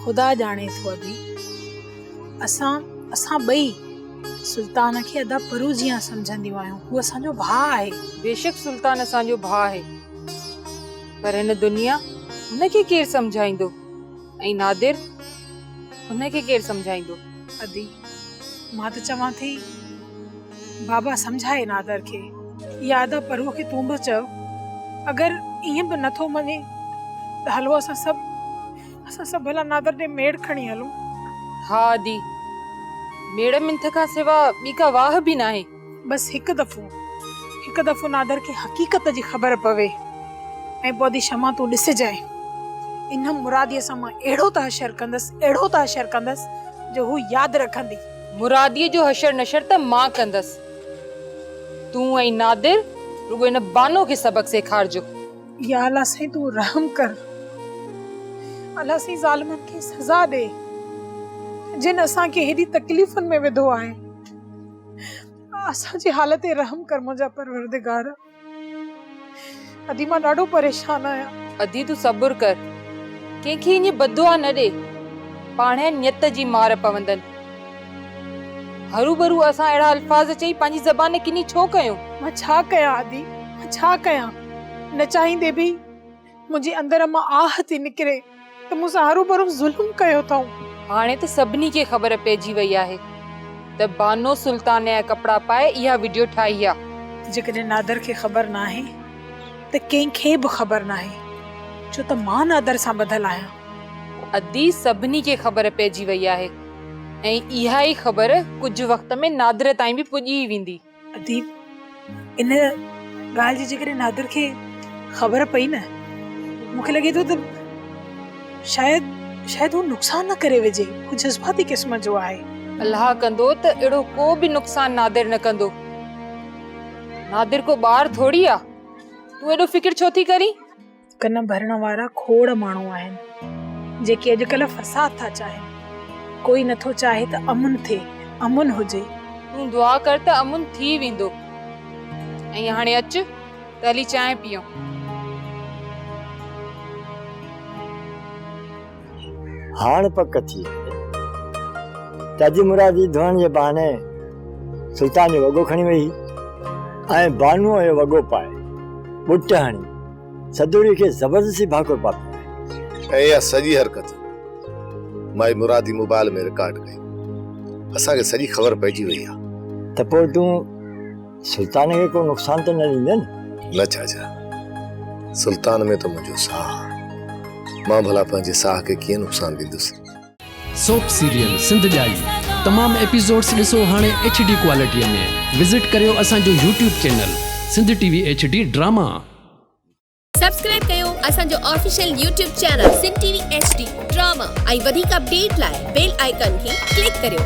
خدا ڄاڻي ٿو ادي. اسان اسان ٻئي سلطان کي ادا پرو جيان سمجهنديون آهيون. هو اسان جو ڀاء آهي. بيشڪ سلطان اسان جو ڀاء آهي. پر هن دنيا هن کي ڪير سمجهائيندو ۽ نادر هن کي ڪير سمجهائيندو. ادي مان ته چوان ٿي بابا سمجهائي نادر کي يا ادا پروء کي تون به چئو اگر ائين به نٿو مڃي ته هلو اسان سڀ اسان سڀ ڀلا نادر ڏي ميڙ کڻي هلون. ها ادي ميڙ منٿ کان سوا ٻي ڪا واهه به ناهي. بس هڪ دفعو هڪ دفعو نادر کي حقيقت جي خبر پوي ۽ پوء ادي شمع تون ڏسجانء ان مراديء سان مان اهڙو ته حشر ڪندس اهڙو ته حشر ڪندس جو هو ياد رکندي. مراديء جو حشر نشر ته مان ڪندس. تون ۽ نادر رڳو ان بانو کي سبق سيکارجو. يا الله سائين تون رحم ڪر. الله سائين ظالمن کي سزا ڏي جن اسان کي هيڏي تڪليفن ۾ وڌو آهي. اسان جي حال تي رحم ڪر منهنجا پروردگار. ادي مان ڏاڍو پريشان آهيان. ادي تون صبر ڪر. ڪنهن کي ائين بددعا نه ڏي. پاڻهي نيت جي مار پوندن. هروڀرو اسان اهڙا الفاظ چئي پنهنجي زبان ڪني ڇو ڪيون؟ مان ڇا ڪيان ادي مان ڇا ڪيان. نه چاهيندي به منهنجي اندر مان آهه ٿي نڪري ته مون سان هروڀرو ظلم ڪيو اٿئون. هاڻي ته سڀني کي خبر پئجي وئي آهي ته بانو سلطانه جا ڪپڙا پائي اها وڊيو ٺاهي آ. جيڪڏهن نادر کي خبر ناهي ته ڪنهن کي به خبر ناهي ڇو ته مان نادر سان ٻڌل آهيان. ادي سڀني کي خبر پئجي وئي آهي ۽ اها ئي خبر ڪجهه وقت ۾ نادر تائين به پڄي ئي ويندي. اديب، ان ڳالهه جي جيڪڏهن نادر کي خبر پئي نه، مون کي لڳي ٿو ته شايد شايد هو نقصان نه ڪري وجهي، هو جذباتي قسم جو آهي. الله ڪندو ته اهڙو ڪو به نقصان نادر نه ڪندو. نادر ڪو ٻار ٿوري آ. تون ايڏو فڪر ڇو ٿي ڪرين؟ ڪن ڀرڻ وارا کوڙ ماڻهو آهن، جيڪي اڄڪلهه فساد ٿا چاهين. ڪوئي نٿو چاهي ته امن ٿئي، امن هجي. تون دعا ڪر ته امن ٿي ويندو. ۽ هاڻي اچ ته هلي چانهه پيئون. هاڻ پڪ ٿي آهي ته اڄ مرادي ڌوئڻ جي بهاني سلطان جو وڳو کڻي وئي ۽ بانوء اهو وڳو پائي ٻٽ هڻي سدوري کي زبردستي ڀاڪر پاتو آهي. ۽ اها سڄي حرڪت مائي مرادي موبائل ۾ رڪارڊ ڪئي. اسان کي سڄي خبر پئجي وئي آهي. ته پوء تون سلطان کي ڪو نقصان ته نه ڏيندين؟ نه چاچا، سلطان ۾ ته منهنجو ساهه آهي. مان ڀلا پنهنجي ساهه کي ڪيئن نقصان ڏيندس. سوپ سيريل سنڌ ڄائي تمام ايپيسوڊس ڏسو هاڻي ايڇ ڊي ڪوالٽي ۾ وزٽ ڪريو اسان جو YouTube channel Sindh T V H D drama. Subscribe ڪيو اسان جو official YouTube channel Sindh T V H D drama ۽ وڌيڪ اپڊيٽ لاء بيل آئيڪان کي ڪلڪ ڪريو.